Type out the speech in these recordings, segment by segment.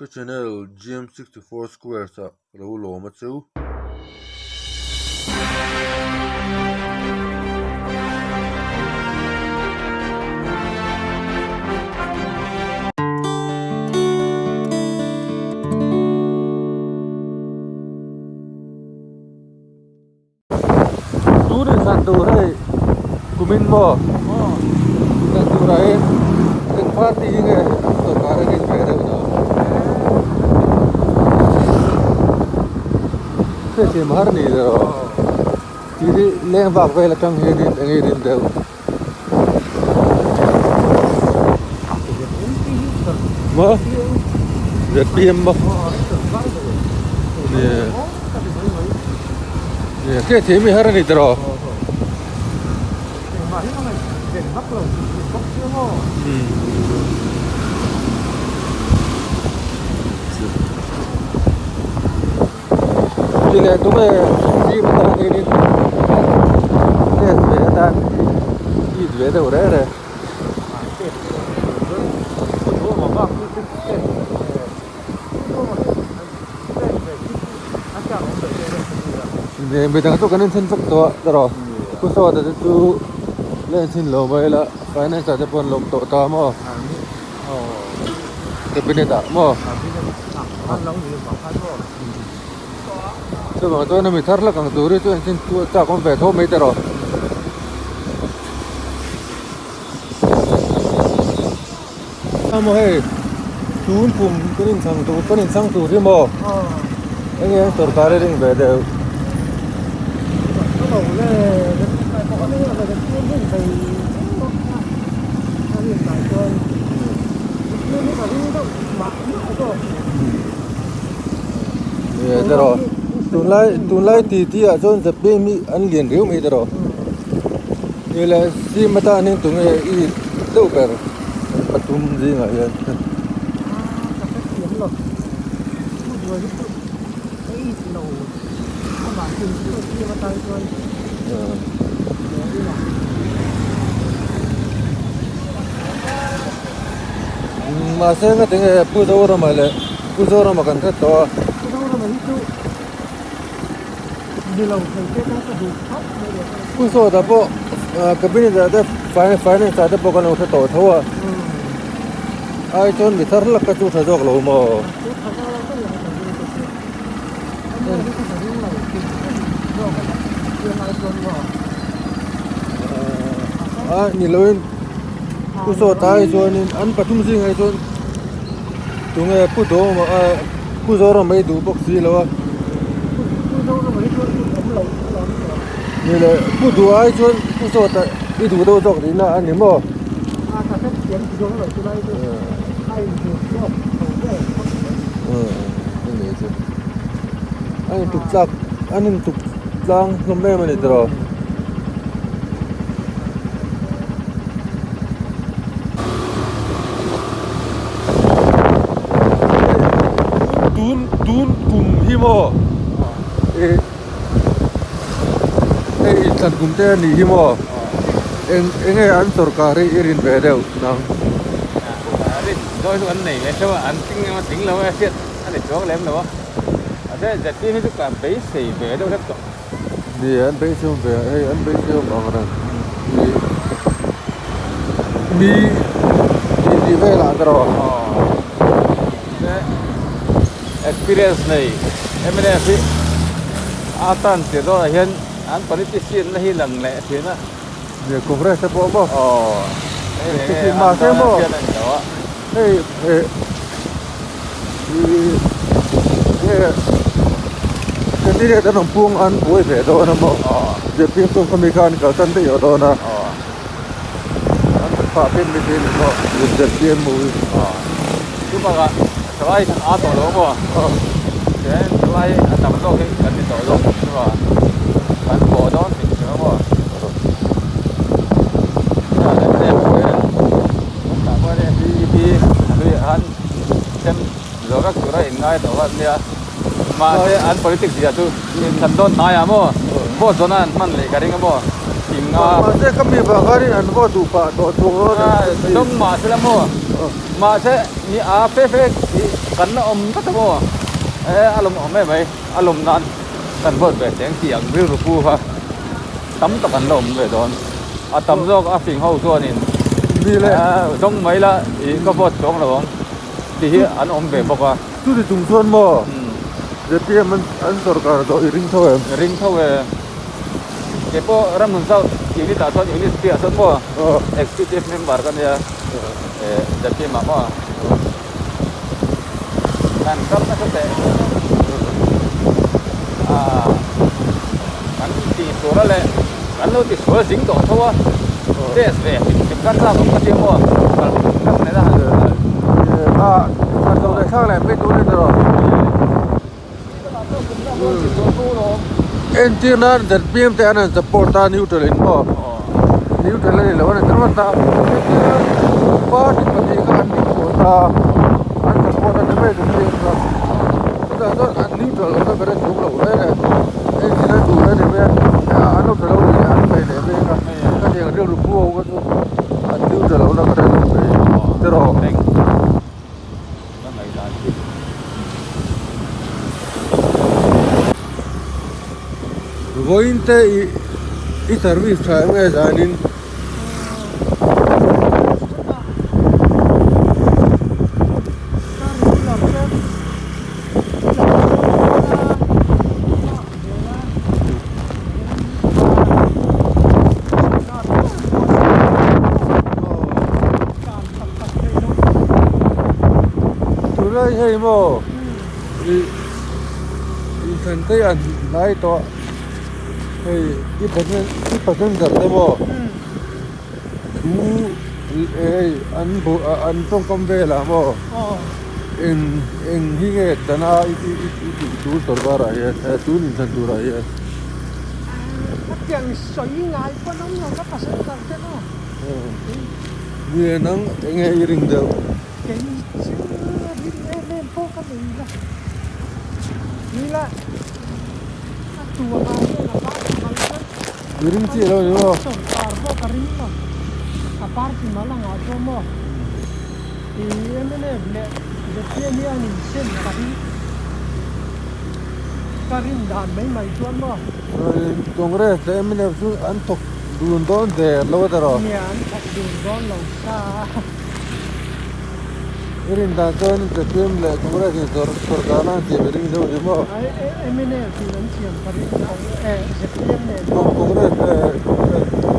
Ka channel GM64 Squares ah ka lo lawm a chu. Tun inhlan tur hei kumin maw inhlan turah hian eng party hi nge an sawrkar a rin ve deuh dah hriatthiam har ni rawh tih hi leng vak vel atang hianin eng nge rin deuh. Maw zpm maw nia hriatthiam hi har a ni tawh Ti leh tunge gym atan hianin test ve atan it ve deuh reng reng. Midang chu kan inchhin vek tawh a tiraw pu sawta te chu la inchhin lo mai ila finance ah te pawh an lawm tawh ta maw cabinet ah maw. Chuvang chuan a mi thar hlak ang tur hi chu engtin chu a chak awm ve tho mai tiraw. Emaw hei tun kum kan inchhang tur kan inchhang tur hi maw enge an sawrkar hi ring ve deuh. Tiraw tunlai tunlai titi ah chuan zpm hi an lian riau mai tiraw ni leh sim atan hian tunge i deuh ber pathum zingah hian. Mahse nga tinge Pu Zorama leh Pu Zorama kan hre tawh a. Pu Zorama hi chu ni lo thei te kha ka duh khawp mai leh. Pu Sawta pawh cabinet ah te finance ah te pawh kan lo hre tawh tho a. Ai chuan mi thar hlak kha chu tha zawk lo maw? A ni loin Pu Sawta hi chuanin an pathum zingah hi chuan tunge Pu Dawma Pu Zorama hi duh bawk si lo a ni leh Pu Duha hi chuan Pu Sawta i duh deuh zawk tihna a ni maw? A intuk tlak an intuk tlang hlawm em a ni tiraw. Tun tun kum hi maw ih hei inthlan kum te a nih hi maw eng enge an sawrkar hi i rin ve deuh nang. Rin chu an nei leh theuh a an tling emaw tling lo a hriat a ni chuang lem lo a mahse zpm hi chu ka beisei ve deuh hlek tawh. Ni an beisei awm ve hei an beisei awm ang reng ih mi tih tih velah te rawh. Aw experience nei mnf hi a tan tir dawnah hian an politician na hi lang leh thin a. Ni Congress te pawh maw? Aw hei mahse maw hei eh ih nge candidate an awm pung an buai ve dawn a maw zpm chuan khami khan an kalsan daih awh dawn a an phah pek mai thei a ni maw zpm ho hi. Chu bakah thalai a tawh lo maw chuan thalai a tam zawk hi kan ni tawh zawk chu a kan pawh dawn tih hria maw zawrh tura in ngai tawh a nia mahse an politics zia chu inthlan dawn hnai ah maw vote zawn a an hman leh ka ring a maw thing a mahse ka mi vang khanin an vote duh pah tawh chung rawt mahse la maw mahse ni a fe fe. kan la awm tlat a maw e a lawm awm em mai a lawm nan kan vote ve teng tih ang rilru pu kha tam tak an la awm ve dawn a tam zawk a fing ho chuanin zawng mai la ih ka vote chuang lo ang tih hi an awm ve bawk a. Chuti chung chuan maw zpm an sorkar zawh i ring tho em? Ring tho e. Kei pawh Ramhmun South unit ah chuan unit tih ah chuan maw executive member ka nia zpm ah maw kan ram nasa teh kan tih tur a leh kan lo ti sual zing tawh tho a test ve hrim hrim kha chak awm ka tia maw kal kal nena han Entir nan zpm te an han support a neutral in maw neutral a ni lo a ni ringawt a party pahnih kha an ding tawh ta an support a ni mai zpm kha chutah chuan an neutral loh na ber a chhung lo reng e entir a duh a ni mai a an lo tha lo leh an sawi leh mai a khatiang rilru pu ho kha chu an neutral loh na ber a ni mai tiraw. Ka ngaihdan hi. Vawiin te i i service tha em nge zanin? Tunlai hei maw ih inthlan te an hnai tawh hei i i passenger te maw thu hei an bu an tawngkam velah maw eng eng hi nge dana i i tih tur sorkar ah hian tun inthlan turah hian. Ni nang enge i ring deuh? Kei chu ring em em pawh ka nei la. Ni la a tua ngai hian a party mal chuan I ring chiah lo ni maw? Sawrkar pawh ka ring lo. A party mal angah chuan maw i mnf leh zpm hi an insem ka ring. Ka rin dan mai mai chuan maw. Congress leh mnf chu an thawk dun dawn der lo a tawh. Nia an thawk dun dawn lo sa a. I rin dan chuan zpm leh Congress in sawrkar na an siam i ring deuh ni maw? Mnf in an siam ka ring lo e zpm nen pawh. Congress leh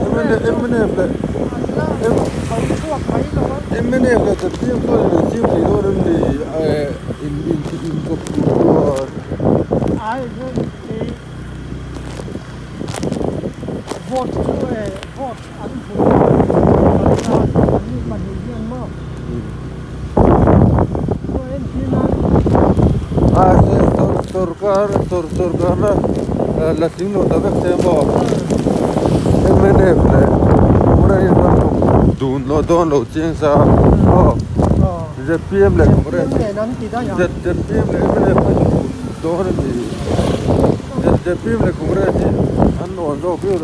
Congress mnf leh an la tho chhuak mai lo a. Mnf leh zpm chuan in siam thei dawn em ni in inkawp tur chuan. Ai Vote chu e vote an hmu a an ni pahnih hian maw chu entir nan a sorkar sorkar na la tling lo ta vek se maw mnf leh congress hi chuan dun lo dawn lo chiang sa maw zpm leh congress zpm leh mnf an dun dawn a ni. Zpm leh Congress hi an awn zawk viau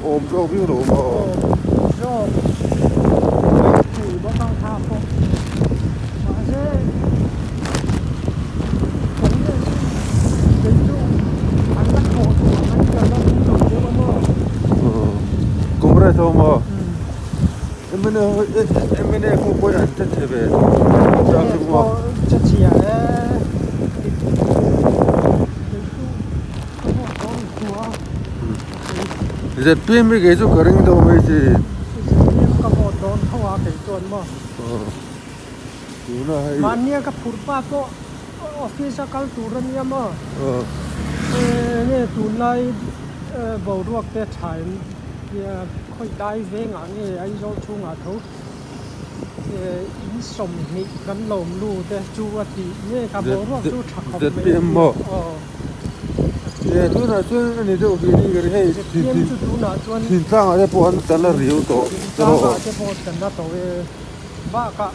awm zawk viau lo maw? Awm zawk thei bawk a tha pawh mahse Congress hi kei chu an la thawh duh ang an ka la ring lo deuh a maw? Congress ho maw? Mnf ho pawh hi an che chhe ve Mnf pawh che chhia e zpm hi kei chu ka ring deuh mai chi zpm ka vote dawn tho a kei chuan maw tuna hei mahnia ka phurh pa pawh office a kal tur ania maw enge tunlai boruak te tha em Khawi dai vengah nge Aizawl chhungah tho in sawmhnih kan lawm lut e chu a tih nge ka boruak chu tha khawp mai a nia aw. E tunah chuan a ni deuh hlih hlih hei zpm chu tunah chuan thingtlangah te pawh an tan a riau tawh thingtlangah te pawh tan a tawh e bakah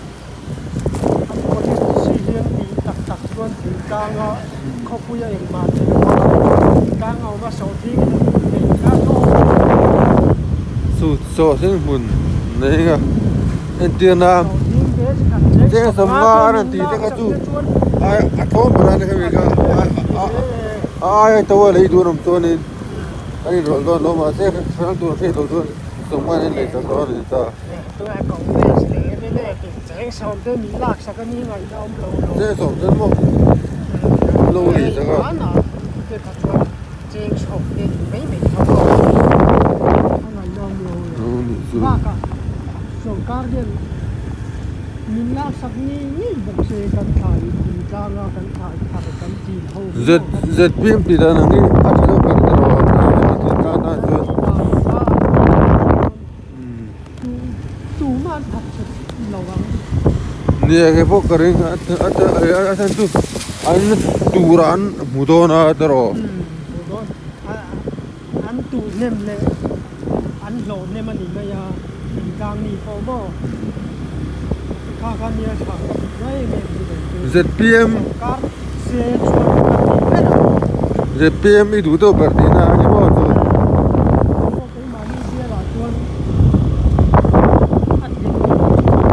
an policy hian tih tak tak chuan thingtlanga khawpuia engmah tih loh a thingtlang a awm a sawhthing nei kha zawk Chu sawhthing hmun nei a entirna sawhthing te chi khat te. Cheng 50 an rawn tih te kha chu a tlawm ber a ni khami kha a aia to a lei duh an awm chuanin an inrawlh dawn lo mahse hrang tur hriat loh chuan 50 an inlei sak dawn a ni ta. Cheng 10 te maw an lo lei sak a. ZPM tih dan ang hi a tha deuh ber ta lo a thingtlang tan chuan nia kei pawh ka ring a chhan chu an tur an hmu dawn a tiraw. An tuh hnem leh an hlawh hnem a ni mai a, thingtlang mi pawh maw kha kha nia tha ka tih na em em chu nei chu. ZPM Sawrkar se chuan ka ti ber ang. ZPM i duh deuh ber tihna a ni maw chu. Keipawh keimahni bialah chuan a tling deuh chu ka ti.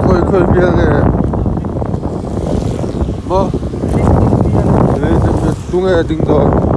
Khawi khawi bial nge maw? Tunge ding dawn?